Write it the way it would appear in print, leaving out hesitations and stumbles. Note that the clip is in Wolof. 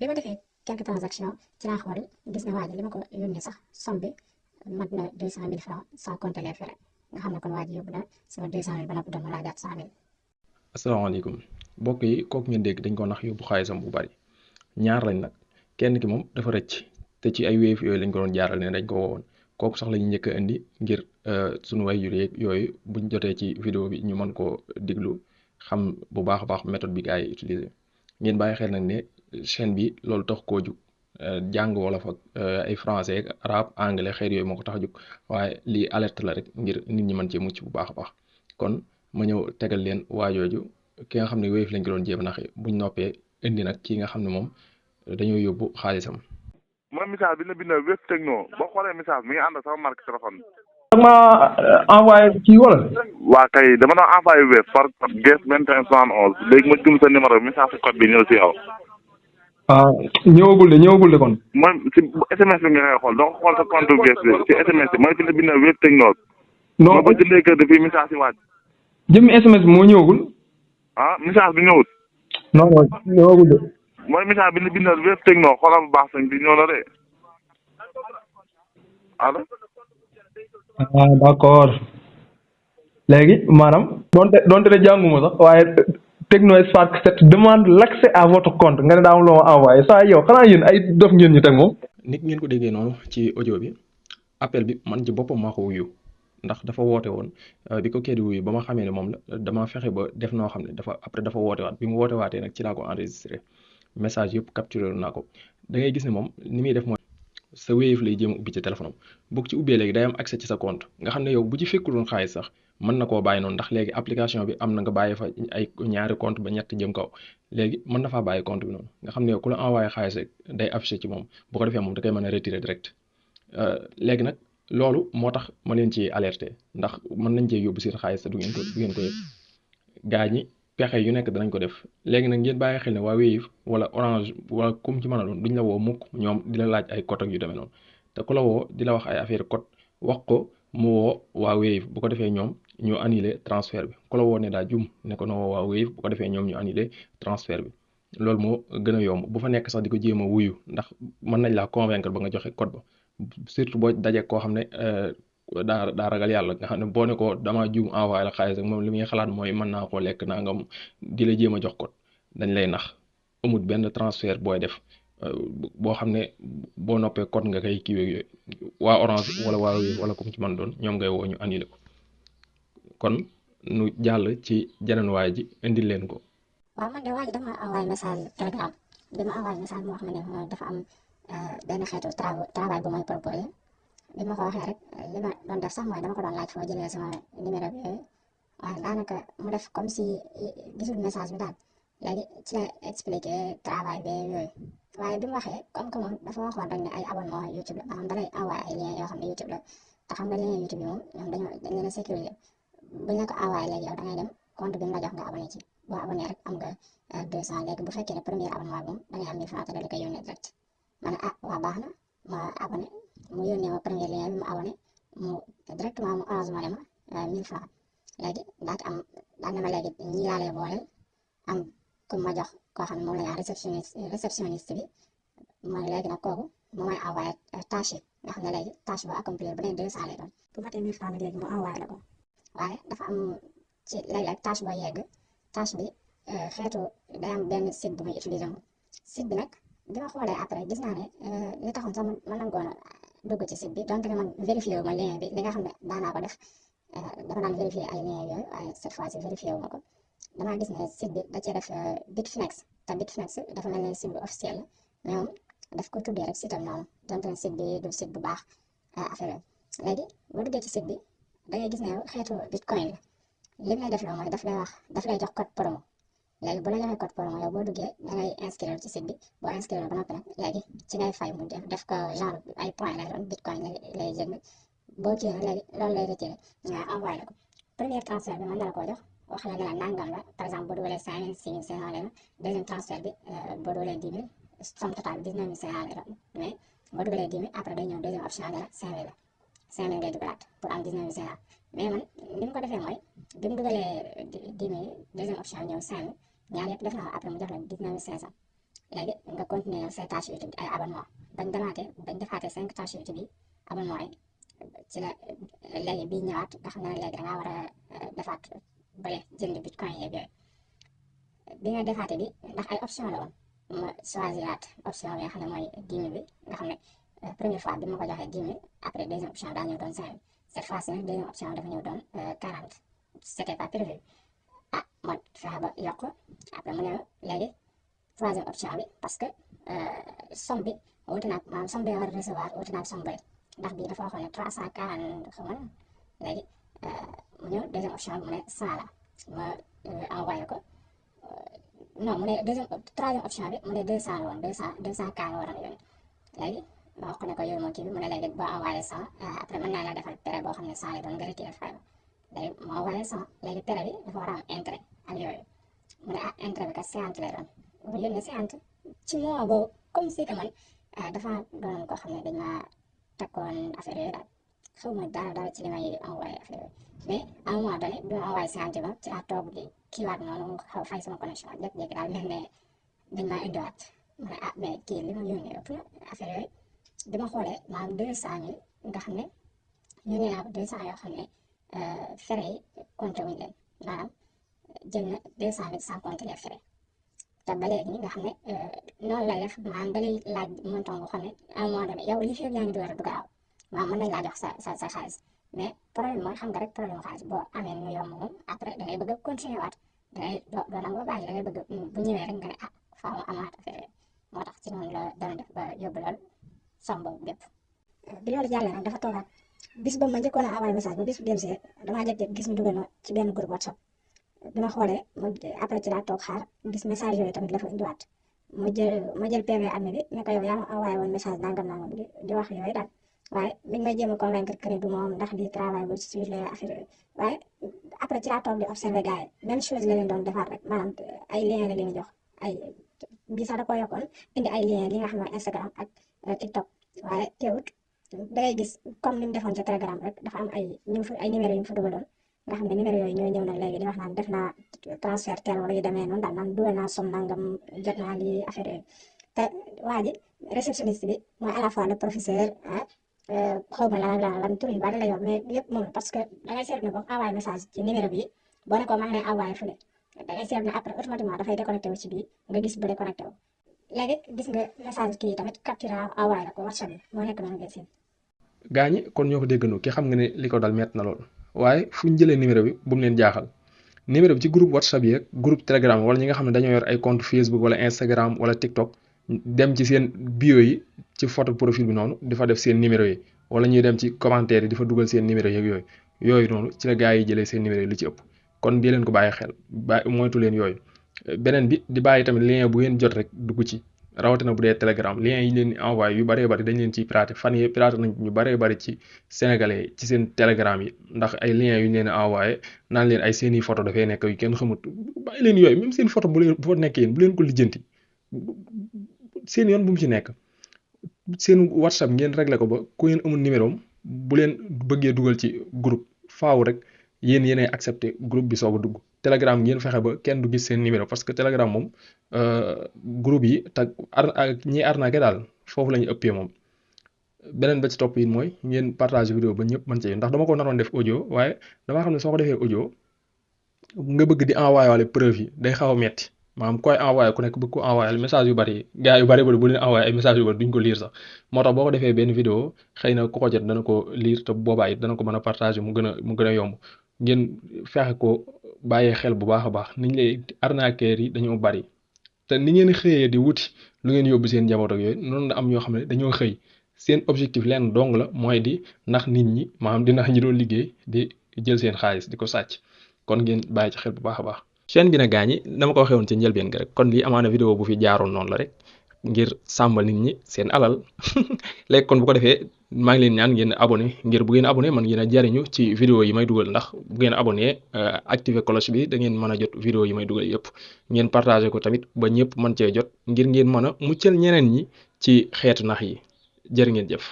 bi ma defee quelques transactions ci laa xool gis ne waa ji li ma ko yónnee sax somme bi mat na 200 000 francs sans compter les frais nga xam ne kon waa ji yóbbu na sama 200 000 ba noppi doon ma laajaat 100 000. asalaamaaleykum mbokk yi kooku ngeen dégg dañ ko nax yóbbu xaalisam bu bari ñaar lañ nag kenn ki moom dafa rëcc te ci ay Wave yooyu lañ ko doon jaaral ne dañ ko woowoon kooku sax lañu njëkk a indi ngir suñu waajur yeeg yooyu buñ jotee ci vidéo bi ñu mën koo diglu xam bu baax a baax méthode bi gars yi utiliser ngeen bàyyi xel nag ne chaîne bi loolu tax koo jug jàng wolof ak ay français ak arabe anglais xeet yooyu moo ko tax a jug waaye lii alerte la rek ngir nit ñi mën cee mucc bu baax a baax kon ma ñëw tegal leen waajooju ki nga xam ne Wave lañ ko doon jéem a naxe buñ noppee indi nag ki nga xam ne moom dañoo yóbbu xaalisam. mooy message bi la bindal Wave Techno boo xoolee message mi ngi ànd sama marque téléphone. ma envoyé kii wala. waa kay dama doon envoyé Wave par code GES 2171 léegi ma jum sa numéro message code bi ñëw si yow. ñëwagul de kon. mooy si SMS bi nga koy xool doo xool sa compte GES bi si SMS bi mooy fi la bindal Wave Techno. non ba jëndee kër depuis message si waaj. jëmmi SMS bi moo ñëwagul. message bi ñëwut. non ñëwagul de. mooy message bi la bindal Wave Techno xoolal bu baax sañ bi ñëw na de allo. d'accord léegi maanaam. donte de jànguma sax waaye Tecno Spark 7 demande l'accès à votre compte nga ne daa am loo ma envoyé saa yow xanaa yéen ay dof ngeen ñu teg moom. nit ngeen ko déggee noonu ci audio bi appel bi man ci boppam maa ko wuyu ndax dafa woote woon bi ko kii di wuyu ba ma xamee ne moom la dama fexe ba def noo xam ne dafa woote waat bi mu woote waatee nag ci laa ko enregistré message yëpp capturé naa ko da ngay gis ne moom ni muy def mooy sa Wave lay jéem a ubbi ci téléphone am bu ci ubbee léegi day am accès ci sa compte nga xam ne yow bu ci fekkuloon xaalis sax mën na koo bàyyi noonu ndax léegi application bi am na nga bàyyi fa ay ñaari compte ba ñett jëm kaw léegi mën na faa bàyyi compte bi noonu nga xam ne yow ku la envoyé xaalis rek day affiché ci moom bu ko defee moom da koy mën a retirer direct léegi nag loolu moo tax ma leen ci alerté ndax mën nañ cee yóbbu seen xaalis te du ngeen ko yëg gaa ñi pexe yu nekk danañ ko def léegi nag ngeen bàyyi xel ne waa Wave wala Orange wala comme ci mën a doon duñ la woo mukk ñoom di la laaj ay code ak yu demee noonu te ku la woo di la wax ay affaire code wax ko mu woo waa Wave bu ko defee ñoom ñu annulé transfert bi ku la woo ne daa jum ne ko no woo waa Wave bu ko defee ñoom ñu annulé transfert bi loolu moo gën a yomb bu fa nekk sax di ko jéem a wuyu ndax mën nañ laa convaincre ba nga joxe code ba surtout boo dajee koo xam ne daa ragal yàlla nga xam ne boo ne ko dama juum envoyé la xaalis rek moom li muy xalaat mooy mën naa koo lekk naa nga di la jéem a jox code dañ lay nax amul benn transfert booy def boo xam ne boo noppee code nga koy kiiwee yooyu waa Orange wala waa Wave wala comme ci man doon ñoom ngay woo ñu annulé ko kon nu jàll ci jeneen waay ji indil leen ko. waaw man de waa ji dama envoyé message Telegram bi ma envoyé message moo xam ne dafa am benn xeetu travail bu may proposé bi ma ko waxee rek li ma doon def sax mooy dama ko doon laaj foo jëlee sama numéro bi yooyu waaye daanaka mu def comme si gisul message bi daal léegi ci la expliqué travail bi yooyu waaye bi mu waxee comme que moom dafa waxoon rek ne ay abonnement YouTube la maanaam da lay envoyé ay liens yoo xam ne YouTube la te xam nga lien YouTube yi moom ñoom dañ leen a sécuriser buñ la ko envoyé léegi yow da ngay dem compte bi mu la jox nga abonné ci boo abonné rek am nga 200 léegi bu fekkee ne premier abonnement bi moom da ngay am 1000 francs te da la koy yónnee direct ma ne waa baax na ma abonné mu yónnee ma premier lien bi mu abonné mu directement mu Orange Money ma 1000 francs léegi daan na ma léegi ñii laa lay booleel am ku ma jox koo xam ne moom la ñu réceptionniste bi mooy léegi nag kooku mu may envoyé tâche yi nga xam ne léegi tâche ba accomplir bu ne 200 lay doon bu matee 1000 francs nag léegi mu envoyé la ko waaye dafa am ci léeg-léeg tâche boo yegg tâche bi xeetu day am benn site bu muy utiliser moom site bi nag bi ma xoolee après gis naa ne li taxoon sax man nangoon a dugg ci site bi donte ne man vérifié wu ma lien bi li nga xam ne daanaa ko def dama daan vérifié ay lien yooyu waaye cette fois ci vérifié wu ma ko damaa gis ne site bi da cee def Bitfinex te Bitfinex dafa mel ne site bu officiel la mais moom daf ko tuddee rek site am noonu donte ne site bi du site bu baax affaire yooyu léegi boo duggee ci site bi da ngay gis ne xeetu bitcoin la li lay def loo mooy daf lay jox code promo léegi bu la joxee code promo yow boo duggee da ngay inscrire ci site bi boo inscrire ba noppi nag léegi ci ngay fay mu def ko genre ay point lay doon bitcoin lay jënd boo kii nag léegi loolu lay retiré nga envoyé la ko premier transfert bi mën na la koo jox wax la ne la nangam la par exemple boo dugalee 5000 6500 lay doon deuxième transfert bi boo dugalee 10 000 somme totale 19 500 lay doon mais boo dugalee 10 000 après day ñëw deuxième option ne la 5000 la 5000 ngay dugalaat pour am 19 500 mais man ni mu ko defee mooy bi mu dugalee 10 000 deuxième option ñëw 5000 ñaar yëpp def na ko après mu jox la 19 500 léegi nga continuer say tâches YouTube ay abonnement bañ defaatee 5 tâches YouTube yi abonnement yi ci la léegi bii ñëwaat nga xam ne léegi da ngaa war a defaat bële jënd bitcoin yeeg yooyu bi nga defaatee bi ndax ay option la woon ma choisiraat option bi nga xam ne mooy 10 000 bi nga xam ne première fois bi ma ko joxee 10 000 après deuxième option daa ñëw doon 5 000 cette fois ci nag deuxième option dafa ñëw doon 40 c'était pas prévu ma fexe ba yokk après mu ne léegi troisième option bi parce que somme bi wuute naa maanaam somme bi nga war a recevoir wuute naa somme bëri ndax bii dafa waxoon ne 340 xaw ma léegi mu ñëw deuxième option bi mu ne 100 la ma envoyé ko non mu ne troisième option bi mu ne 200 la woon 200K la waroon yónni léegi ma wax ko ne ko yónni moom kii bi mu ne léegi boo envoyé 100 après mën naa la defal pere boo xam ne 100 la doon nga retiré fay ba léegi ma envoyé 100 léegi pere bi dafa war a am intérêt ak yooyu mu ne intérêt bi kat 50 lay doon bu yónnee 50 ci mois boobu comme si que man dafa doon koo xam ne dañ maa takkoon affaire yooyu daal xaw ma dara ci li may envoyé affaire yooyu mais à un moment donné bi ma envoyé 50 ba ci laa toog di kiiwaat noonu mu xaw fay sama connexion jékki-jékki daal mel ne dañ maa indiwaat mu ne mais kii li ma yónnee ëpp na affaire yooyu bi ma xoolee maanaam 200 000 nga xam ne yónnee naa ko 200 yoo xam ne frais yi compté wuñ leen maanaam jël na 200 000 sans compter les frais te ba léegi nga xam ne noonu lay def maanaam da lay laaj montant boo xam ne à un moment donné yow li fi yaa ngi door a dugg aw maanaam mën nañ laa jox sa xaalis mais problème mooy xam nga rek problème xaalis boo amee nu yomb moom après da ngay bëgg a continuer waat da ngay doo nangoo bàyyi da ngay bëgg bu ñëwee rek nga ne faaw mu amaat affaire moo tax ci noonu la doon def ba yóbbu lool somme boobu bépp bi loolu jàllee nag dafa toogaat bis ba ma njëkkoon a envoyé message ba bis bu dellusee damaa jékki-jékki gis mu dugal ma ci benn groupe WhatsApp bi ma xoolee après ci laa toog xaar gis message yooyu tamit la fa indiwaat ma jël PV admin bi ne ko yow yaa ma envoyé woon message nangam di wax yooyu daal waaye mi ngi may jéem a convaincre que ni du moom ndax di travail bu sur les affaires yooyu waaye après ci laa toog di observer gars yi même chose la leen doon defaat rek maanaam ay lien la leen jox ay bii sax da ko yokkoon indi ay lien li nga xam ne Instagram ak TikTok waaye teewut da ngay gis comme ni mu defoon ci Telegram rek dafa am ay numéro yu mu fa dugaloon nga xam ne numéro yooyu ñooy ñëw na léegi di wax naan def naa transfert tel wala yu demee noonu daal naan dugal naa somme nangam jot naa lii affaire yooyu te waa ji réceptionniste bi mooy à la fois le professeur xaw ma lan tur yu bari la yor mais yëpp moom parce que da ngay seetlu ne boo envoyé message ci numéro bi boo ne ko maa ngi lay envoyé fële da ngay seetlu ne après automatiquement dafay déconnecté wu ci bii nga gis bu déconnecté wu léegi gis nga message kii tamit capturé envoyé la ko WhatsApp bi moo nekk noonu ngay seen gaa ñi kon ñoo ko déggandoo ki xam nga ne li ko dal mett na lool waaye fu ñu jëlee numéro bi bu mu leen jaaxal numéro bi ci groupe WhatsApp yi ak groupe Telegram wala ñi nga xam ne dañoo yor ay compte Facebook wala Instagram wala TikTok dem ci seen bio yi ci photo profil bi noonu di fa def seen numéro yi wala ñuy dem ci commentaire yi di fa dugal seen numéro yeeg yooyu noonu ci la gaa yi jëlee seen numéro yi lu ci ëpp kon di leen ko bàyyi xel moytu leen yooyu beneen bi di bàyyi tamit lien bu ngeen jot rek dugg ci rawatina bu dee Telegram lien yi leen envoyé yu bëree bëri dañ leen ciy piraté fan yii piraté nañ ñu bëree bëri ci sénégalais ci seen Telegram yi ndax ay liens yu ñu leen envoyé naan leen ay seeni photo dafay nekk yu kenn xamut bàyyi leen yooyu même seen photo bu fa nekkee yéen bu leen ko lijjanti seen yoon bu mu ci nekk seen WhatsApp ngeen réglé ko ba ku ngeen amul numéro am bu leen bëggee dugal ci groupe faaw rek yéenay accepté groupe bi soog a dugg Telegram ngeen fexe ba kenn du gis seen numéro parce que Telegram moom groupe yi te ñi arnaqué daal foofu la ñu ëppee moom beneen ba ci topp yi mooy ngeen partage vidéo ba ñëpp mën cee ndax dama ko naroon def audio waaye damaa xam ne soo ko defee audio nga bëgg di envoyé wale preuve yi day xaw a metti maanaam koy envoyé ku nekk bëgg ko envoyé message yu bari gars yu bari bu leen envoyé ay message yu bari duñ ko lire sax moo tax boo ko defee benn vidéo xëy na ku ko jot dana ko lire te boobaa it dana ko mën a partager mu gën a yomb ngeen fexe ko bàyyee xel bu baax a baax niñ lay arnaqueur yi dañoo bari te ni ngeen xëyee di wuti lu ngeen yóbbu seen njaboot ak yooyu noonu la am ñoo xam ne dañoo xëy seen objectif leen dong la mooy di nax nit ñi maanaam di nax ñi doon liggéey di jël seen xaalis di ko sàcc kon ngeen bàyyi ci xel bu baax a baax. chaîne bi nag gaa ñi dama ko waxee woon ci njëlbeen gi rek kon lii amaana vidéo bu fi jaaroon noonu la rek ngir sàmmal nit ñi seen alal léegi kon bu ko defee maa ngi leen ñaan ngeen abonné ngir bu ngeen abonné man ngeen a jariñu ci vidéo yi may dugal ndax bu ngeen abonné activé cloche bi da ngeen mën a jot vidéo yi may dugal yëpp ngeen partagé ko tamit ba ñëpp mën cee jot ngir ngeen mën a muccal ñeneen ñi ci xeetu nax yi jërë ngeen jëf.